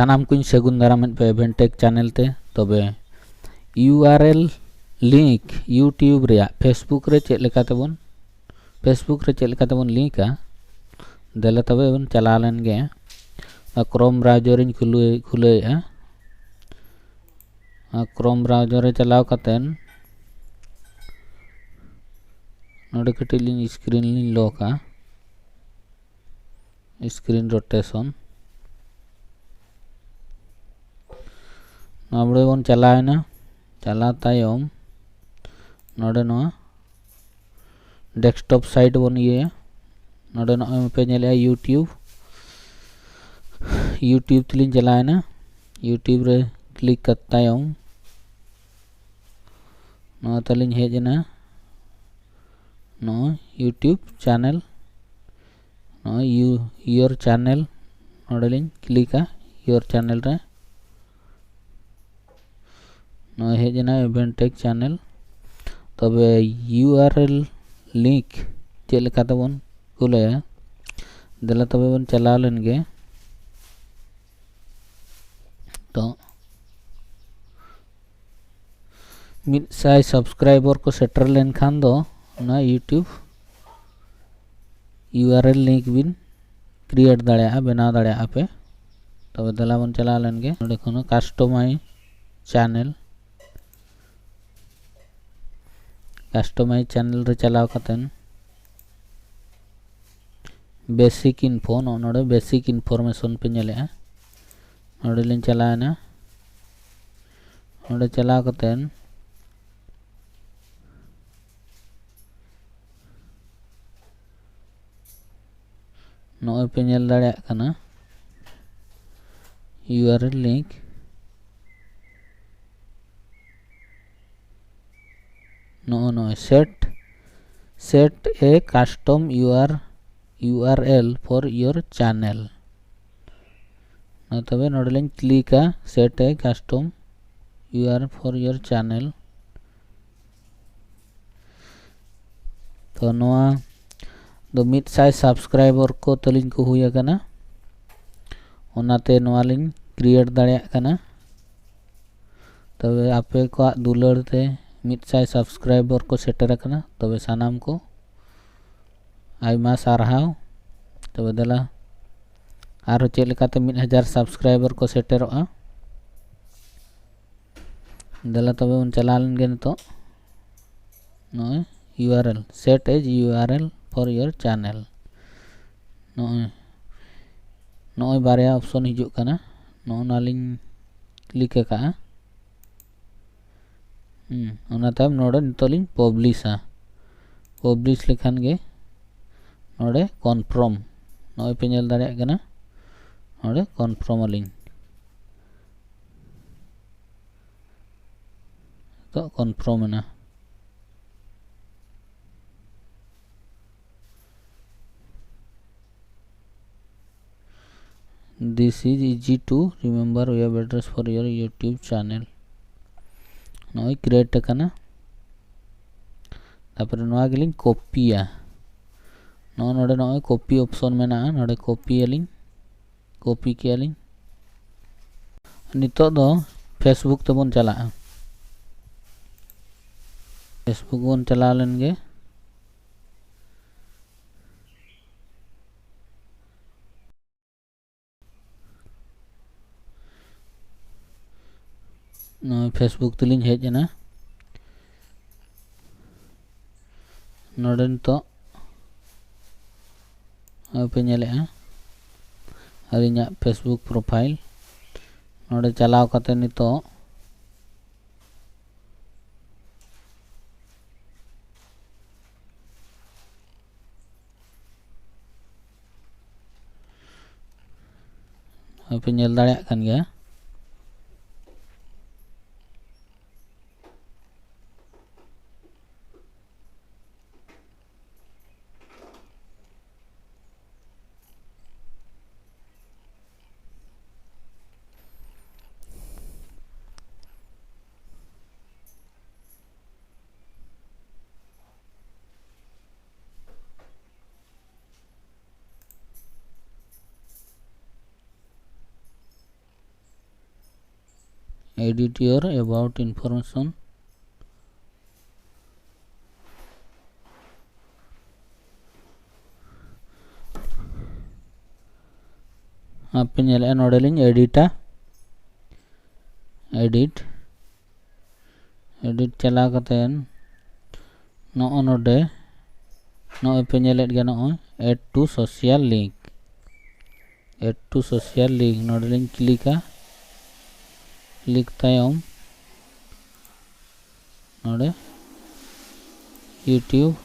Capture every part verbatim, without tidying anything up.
ᱥᱟᱱᱟᱢ ᱠᱚᱧ ᱥᱟᱹᱜᱩᱱ ᱫᱟᱨᱟᱢᱮᱫ ᱯᱮ ᱮᱵᱷᱮᱱᱴᱮᱠ ᱪᱮᱱᱮᱞ ᱛᱮ᱾ ᱛᱚᱵᱮ U R L link YouTube ᱨᱮᱭᱟᱜ ᱯᱷᱮᱥᱵᱩᱠ ᱨᱮ ᱪᱮᱫ ᱞᱮᱠᱟ ᱛᱮᱵᱚᱱ ᱯᱷᱮᱥᱵᱩᱠ ᱨᱮ ᱪᱮᱫ ᱞᱮᱠᱟ ᱛᱮᱵᱚᱱ ᱞᱤᱝᱠᱟ, ᱫᱮᱞᱟ ᱛᱚᱵᱮ ᱵᱚᱱ ᱪᱟᱞᱟᱣ ᱞᱮᱱ ᱜᱮ᱾ ᱠᱨᱳᱢ ᱵᱨᱟᱣᱡᱟᱨᱤᱧ ᱠᱷᱩᱞᱟᱹᱣ ᱠᱷᱩᱞᱟᱹᱣᱮᱫᱼᱟ᱾ ᱠᱨᱳᱢ ᱵᱨᱟᱣᱡᱟᱨ ᱨᱮ ᱪᱟᱞᱟᱣ ᱠᱟᱛᱮᱱ ᱱᱚᱰᱮ ᱠᱟᱹᱴᱤᱡ ᱞᱤᱧ ᱥᱠᱨᱤᱱ ᱞᱤᱧ ᱞᱚᱠᱟ, ᱥᱠᱨᱤᱱ ᱨᱳᱴᱮᱥᱚᱱ᱾ ᱱᱚᱰᱮ ᱵᱚᱱ ᱪᱟᱞᱟᱣᱮᱱᱟ᱾ ᱪᱟᱞᱟᱣ ᱛᱟᱭᱚᱢ ᱱᱚᱰᱮ ᱱᱚᱣᱟ ᱰᱮᱥᱠᱴᱚᱯ ᱥᱟᱭᱤᱴ ᱵᱚᱱ ᱤᱭᱟᱹᱭᱟ᱾ ᱱᱚᱰᱮ ᱱᱚᱜᱼᱚᱭ ᱯᱮ ᱧᱮᱞᱮᱜᱼᱟ ᱭᱩᱴᱤᱭᱩᱵᱽ᱾ ᱭᱩᱴᱤᱭᱩᱵᱽ ᱛᱮᱞᱤᱧ ᱪᱟᱞᱟᱣᱮᱱᱟ᱾ ᱭᱩᱴᱤᱭᱩᱵᱽ ᱨᱮ ᱠᱞᱤᱠ ᱠᱟᱛᱮ ᱛᱟᱭᱚᱢ ᱱᱚᱣᱟ ᱛᱟᱞᱤᱧ ᱦᱮᱡ ᱮᱱᱟ᱾ ᱱᱚᱜᱼᱚᱭ ᱭᱩᱴᱤᱭᱩᱵᱽ ᱪᱮᱱᱮᱞ, ᱱᱚᱜᱼᱚᱭ ᱭᱩ ᱭᱳᱨ ᱪᱮᱱᱮᱞ, ᱱᱚᱰᱮᱞᱤᱧ ᱠᱞᱤᱠᱟ ᱭᱳᱨ ᱪᱮᱱᱮᱞ ᱨᱮ᱾ ᱱᱚᱜᱼᱚᱭ ᱦᱮᱡ ᱮᱱᱟ ᱮᱵᱷᱮᱱᱴᱮᱠ ᱪᱮᱱᱮᱞ᱾ ᱛᱚᱵᱮ ᱤᱭᱩ ᱟᱨ ᱮᱞ ᱞᱤᱝᱠ ᱪᱮᱫ ᱞᱮᱠᱟ ᱛᱮᱵᱚᱱ ᱠᱩᱞᱟᱹᱭᱟ? ᱫᱮᱞᱟ ᱛᱚᱵᱮ ᱵᱚᱱ ᱪᱟᱞᱟᱣ ᱞᱮᱱ ᱜᱮ᱾ ᱛᱚ ᱢᱤᱫ ᱥᱟᱭ ᱥᱟᱵᱥᱠᱨᱟᱭᱵᱟᱨ ᱠᱚ ᱥᱮᱴᱮᱨ ᱞᱮᱱᱠᱷᱟᱱ ᱫᱚ ᱚᱱᱟ YouTube U R L link ᱵᱤᱱ ᱠᱨᱤᱭᱮᱴ ᱫᱟᱲᱮᱭᱟᱜᱼᱟ, ᱵᱮᱱᱟᱣ ᱫᱟᱲᱮᱭᱟᱜᱼᱟ ᱯᱮ᱾ ᱛᱚᱵᱮ ᱫᱮᱞᱟ ᱵᱚᱱ ᱪᱟᱞᱟᱣ ᱞᱮᱱ ᱜᱮ᱾ ᱱᱚᱰᱮ ᱠᱷᱚᱱ ᱠᱟᱥᱴᱚᱢᱟᱭᱤᱡᱽ ᱪᱮᱱᱮᱞ, ᱠᱟᱥᱴᱚᱢᱟᱭᱤᱡᱽ ᱪᱮᱱᱮᱞ ᱨᱮ ᱪᱟᱞᱟᱣ ᱠᱟᱛᱮᱱ ᱵᱮᱥᱤᱠ ᱤᱱᱯᱷᱳ, ᱱᱚᱜᱼᱚ ᱱᱚᱰᱮ ᱵᱮᱥᱤᱠ ᱤᱱᱯᱷᱚᱨᱢᱮᱥᱚᱱ ᱯᱮ ᱧᱮᱞᱮᱜᱼᱟ᱾ ᱱᱚᱰᱮ ᱞᱤᱧ ᱪᱟᱞᱟᱣᱮᱱᱟ᱾ ᱱᱚᱰᱮ ᱪᱟᱞᱟᱣ ᱠᱟᱛᱮᱱ ᱱᱚᱜᱼᱚᱭ ᱯᱮ ᱧᱮᱞ ᱫᱟᱲᱮᱭᱟᱜ ᱠᱟᱱᱟ ᱤᱭᱩ ᱟᱨ ᱮᱞ ᱞᱤᱝᱠ᱾ ᱱᱚᱜᱼᱚ ᱱᱚᱜᱼᱚᱭ set, set a custom U R, U R L for your channel᱾ ᱢᱟ ᱛᱚᱵᱮ ᱱᱚᱰᱮ ᱞᱤᱧ ᱠᱞᱤᱠᱟ set a custom U R L for your channel᱾ ᱛᱚ ᱱᱚᱣᱟ ᱫᱚ ᱢᱤᱫ ᱥᱟᱭ ᱥᱟᱵᱥᱠᱨᱟᱭᱵᱟᱨ ᱠᱚ ᱛᱟᱹᱞᱤᱧ ᱠᱚ ᱦᱩᱭ ᱟᱠᱟᱱᱟ, ᱚᱱᱟᱛᱮ ᱱᱚᱣᱟ ᱞᱤᱧ ᱠᱨᱤᱭᱮᱴ ᱫᱟᱲᱮᱭᱟᱜ ᱠᱟᱱᱟ᱾ ᱛᱚᱵᱮ ᱟᱯᱮ ᱠᱚᱣᱟᱜ ᱫᱩᱞᱟᱹᱲ ᱛᱮ ᱢᱤᱫ ᱥᱟᱭ ᱥᱟᱵᱥᱠᱨᱟᱭᱵᱟᱨ ᱠᱚ ᱥᱮᱴᱮᱨ ᱟᱠᱟᱱᱟ᱾ ᱛᱚᱵᱮ ᱥᱟᱱᱟᱢ ᱠᱚ ᱟᱭᱢᱟ ᱥᱟᱨᱦᱟᱣ᱾ ᱛᱚᱵᱮ ᱫᱮᱞᱟ ᱟᱨᱦᱚᱸ ᱪᱮᱫ ᱞᱮᱠᱟᱛᱮ ᱢᱤᱫ ᱦᱟᱡᱟᱨ ᱥᱟᱵᱥᱠᱨᱟᱭᱵᱟᱨ ᱠᱚ ᱥᱮᱴᱮᱨᱚᱜᱼᱟ᱾ ᱫᱮᱞᱟ ᱛᱚᱵᱮ ᱵᱚᱱ ᱪᱟᱞᱟᱣ ᱞᱮᱱ ᱜᱮ ᱱᱤᱛᱚᱜ᱾ ᱱᱚᱜᱼᱚᱭ U R L, set as U R L for your channel᱾ ᱱᱚᱜᱼᱚᱭ ᱱᱚᱜᱼᱚᱭ ᱵᱟᱨᱭᱟ ᱚᱯᱥᱚᱱ ᱦᱤᱡᱩᱜ ᱠᱟᱱᱟ᱾ ᱱᱚᱜᱼᱚ ᱱᱟ ᱞᱤᱧ ᱠᱞᱤᱠ ᱟᱠᱟᱫᱼᱟ᱾ ᱦᱩᱸ, ᱚᱱᱟ ᱛᱟᱭᱚᱢ ᱱᱚᱰᱮ ᱱᱤᱛᱚᱜ ᱞᱤᱧ ᱯᱟᱵᱽᱞᱤᱥᱟ᱾ ᱯᱟᱵᱽᱞᱤᱥ ᱞᱮᱠᱷᱟᱱ ᱜᱮ ᱱᱚᱰᱮ ᱠᱚᱱᱯᱷᱟᱨᱢ, ᱱᱚᱜᱼᱚᱭ ᱯᱮ ᱧᱮᱞ ᱫᱟᱲᱮᱭᱟᱜ ᱠᱟᱱᱟ, ᱱᱚᱰᱮ ᱠᱚᱱᱯᱷᱟᱨᱢ ᱟᱹᱞᱤᱧ᱾ ᱱᱤᱛᱚᱜ ᱠᱚᱱᱯᱷᱟᱨᱢ ᱮᱱᱟ᱾ This is easy to remember web address for your YouTube channel. ᱱᱚᱜᱼᱚᱭ ᱠᱨᱤᱭᱮᱴ ᱟᱠᱟᱱᱟ᱾ ᱛᱟᱨᱯᱚᱨᱮ ᱱᱚᱣᱟ ᱜᱮᱞᱤᱧ ᱠᱚᱯᱤᱭᱟ᱾ ᱱᱚᱜᱼᱚ ᱱᱚᱰᱮ ᱱᱚᱜᱼᱚᱭ ᱠᱚᱯᱤ ᱚᱯᱥᱚᱱ ᱢᱮᱱᱟᱜᱼᱟ, ᱱᱚᱰᱮ ᱠᱚᱯᱤᱭᱟᱞᱤᱧ, ᱠᱚᱯᱤ ᱠᱮᱜᱼᱟ ᱞᱤᱧ᱾ ᱱᱤᱛᱚᱜ ᱫᱚ ᱯᱷᱮᱥᱵᱩᱠ ᱛᱮᱵᱚᱱ ᱪᱟᱞᱟᱜᱼᱟ᱾ ᱯᱷᱮᱥᱵᱩᱠ ᱵᱚᱱ ᱪᱟᱞᱟᱣ ᱞᱮᱱ ᱜᱮ᱾ ᱱᱚᱜᱼᱚᱭ ᱯᱷᱮᱥᱵᱩᱠ ᱛᱮᱞᱤᱧ ᱦᱮᱡ ᱮᱱᱟ᱾ ᱱᱚᱰᱮ ᱱᱤᱛᱚᱜ ᱱᱚᱜᱼᱚᱭ ᱯᱮ ᱧᱮᱞᱮᱜᱼᱟ ᱟᱹᱞᱤᱧᱟᱜ ᱯᱷᱮᱥᱵᱩᱠ ᱯᱨᱚᱯᱷᱟᱭᱤᱞ᱾ ᱱᱚᱰᱮ ᱪᱟᱞᱟᱣ ᱠᱟᱛᱮ ᱱᱤᱛᱚᱜ ᱱᱚᱜᱼᱚᱭ ᱯᱮ ᱧᱮᱞ ᱫᱟᱲᱮᱭᱟᱜ ᱠᱟᱱ ᱜᱮᱭᱟ᱾ edit your about information. ᱟᱯᱮ ᱧᱮᱞᱮᱫᱼᱟ, ᱱᱚᱰᱮ ᱞᱤᱧ ᱮᱰᱤᱴᱟ᱾ ᱮᱰᱤᱴ ᱮᱰᱤᱴ ᱪᱟᱞᱟᱣ ᱠᱟᱛᱮᱫ ᱱᱚᱜᱼᱚ ᱱᱚᱰᱮ, ᱱᱚᱜᱼᱚᱭ ᱯᱮ ᱧᱮᱞᱮᱫ ᱜᱮᱭᱟ, ᱱᱚᱜᱼᱚᱭ add to social link, add to social link, ᱱᱚᱰᱮ ᱞᱤᱧ ᱠᱞᱤᱠᱟ᱾ ᱠᱞᱤᱠ ᱛᱟᱭᱚᱢ ᱱᱚᱰᱮ YouTube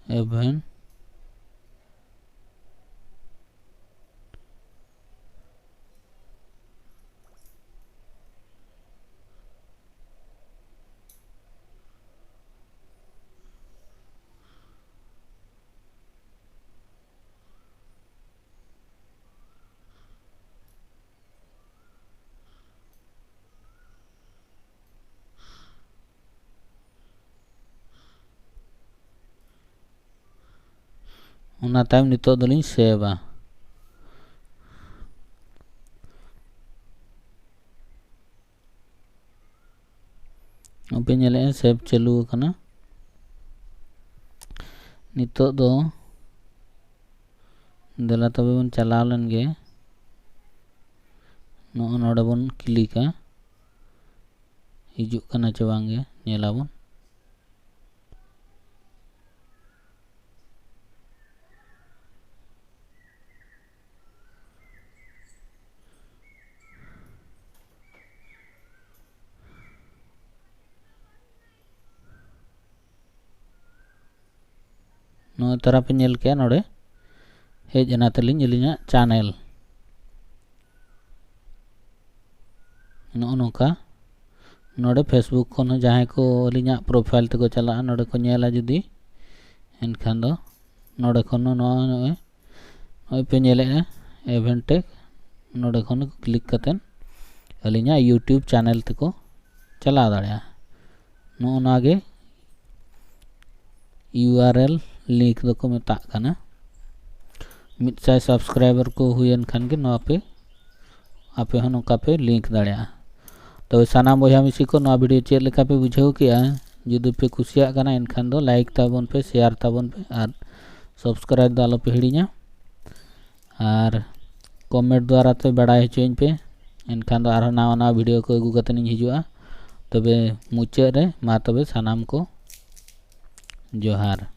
event ᱚᱱᱟ ᱛᱟᱭᱚᱢ ᱱᱤᱛᱚᱜ ᱫᱚᱞᱤᱧ ᱥᱮᱵᱷᱟ᱾ ᱟᱯᱮ ᱧᱮᱞᱮᱫᱼᱟ, ᱥᱮᱵᱷ ᱪᱟᱹᱞᱩ ᱟᱠᱟᱱᱟ᱾ ᱱᱤᱛᱚᱜ ᱫᱚ ᱫᱮᱞᱟ ᱛᱚᱵᱮ ᱵᱚᱱ ᱪᱟᱞᱟᱣ ᱞᱮᱱ ᱜᱮ᱾ ᱱᱚᱜᱼᱚ ᱱᱚᱰᱮ ᱵᱚᱱ ᱠᱞᱤᱠᱟ, ᱦᱤᱡᱩᱜ ᱠᱟᱱᱟ ᱪᱮ ᱵᱟᱝ ᱜᱮ ᱧᱮᱞᱟᱵᱚᱱ᱾ ᱱᱚᱜᱼᱚᱭ ᱛᱟᱨᱟ ᱯᱮ ᱧᱮᱞ ᱠᱮᱜᱼᱟ, ᱱᱚᱰᱮ ᱦᱮᱡ ᱮᱱᱟ ᱛᱟᱹᱞᱤᱧ ᱟᱹᱞᱤᱧᱟᱜ ᱪᱮᱱᱮᱞ᱾ ᱱᱚᱜᱼᱚ ᱱᱚᱝᱠᱟ ᱱᱚᱰᱮ Facebook ᱠᱷᱚᱱ ᱦᱚᱸ ᱡᱟᱦᱟᱸᱭ ᱠᱚ ᱟᱹᱞᱤᱧᱟᱜ profile ᱛᱮᱠᱚ ᱪᱟᱞᱟᱜᱼᱟ, ᱱᱚᱰᱮ ᱠᱚ ᱧᱮᱞᱟ ᱡᱩᱫᱤ, ᱮᱱᱠᱷᱟᱱ ᱫᱚ ᱱᱚᱰᱮ ᱠᱷᱚᱱ ᱦᱚᱸ ᱱᱚᱣᱟ ᱱᱚᱜᱼᱚᱭ ᱱᱚᱜᱼᱚᱭ ᱯᱮ ᱧᱮᱞᱮᱫᱼᱟ Avantech, ᱱᱚᱰᱮ ᱠᱷᱚᱱ click ᱠᱟᱛᱮᱫ ᱟᱹᱞᱤᱧᱟᱜ YouTube channel ᱛᱮᱠᱚ ᱪᱟᱞᱟᱣ ᱫᱟᱲᱮᱭᱟᱜᱼᱟ᱾ ᱱᱚᱜᱼᱚ ᱱᱚᱣᱟ ᱜᱮ U R L link ᱫᱚᱠᱚ ᱢᱮᱛᱟᱜ ᱠᱟᱱᱟ᱾ ᱢᱤᱫ ᱥᱟᱭ subscriber ᱠᱚ ᱦᱩᱭᱮᱱ ᱠᱷᱟᱱ ᱜᱮ ᱱᱚᱣᱟ ᱯᱮ, ᱟᱯᱮ ᱦᱚᱸ ᱱᱚᱝᱠᱟ ᱯᱮ link ᱫᱟᱲᱮᱭᱟᱜᱼᱟ᱾ ᱛᱚᱵᱮ ᱥᱟᱱᱟᱢ ᱵᱚᱭᱦᱟ ᱢᱤᱥᱤ ᱠᱚ, ᱱᱚᱣᱟ video ᱪᱮᱫ ᱞᱮᱠᱟ ᱯᱮ ᱵᱩᱡᱷᱟᱹᱣ ᱠᱮᱜᱼᱟ? ᱡᱩᱫᱤ ᱯᱮ ᱠᱩᱥᱤᱭᱟᱜ ᱠᱟᱱᱟ, ᱮᱱᱠᱷᱟᱱ ᱫᱚ like ᱛᱟᱵᱚᱱ ᱯᱮ, share ᱛᱟᱵᱚᱱ ᱯᱮ ᱟᱨ subscribe ᱫᱚ ᱟᱞᱚ ᱯᱮ ᱦᱤᱲᱤᱧᱟ᱾ ᱟᱨ comment ᱫᱣᱟᱨᱟ ᱛᱮ ᱵᱟᱲᱟᱭ ᱦᱚᱪᱚᱧ ᱯᱮ, ᱮᱱᱠᱷᱟᱱ ᱫᱚ ᱟᱨᱦᱚᱸ ᱱᱟᱣᱟ ᱱᱟᱣᱟ video ᱠᱚ ᱟᱹᱜᱩ ᱠᱟᱛᱮ ᱤᱧ ᱦᱤᱡᱩᱜᱼᱟ᱾ ᱛᱚᱵᱮ ᱢᱩᱪᱟᱹᱫ ᱨᱮ ᱢᱟ ᱛᱚᱵᱮ ᱥᱟᱱᱟᱢ ᱠᱚ ᱡᱚᱦᱟᱨ᱾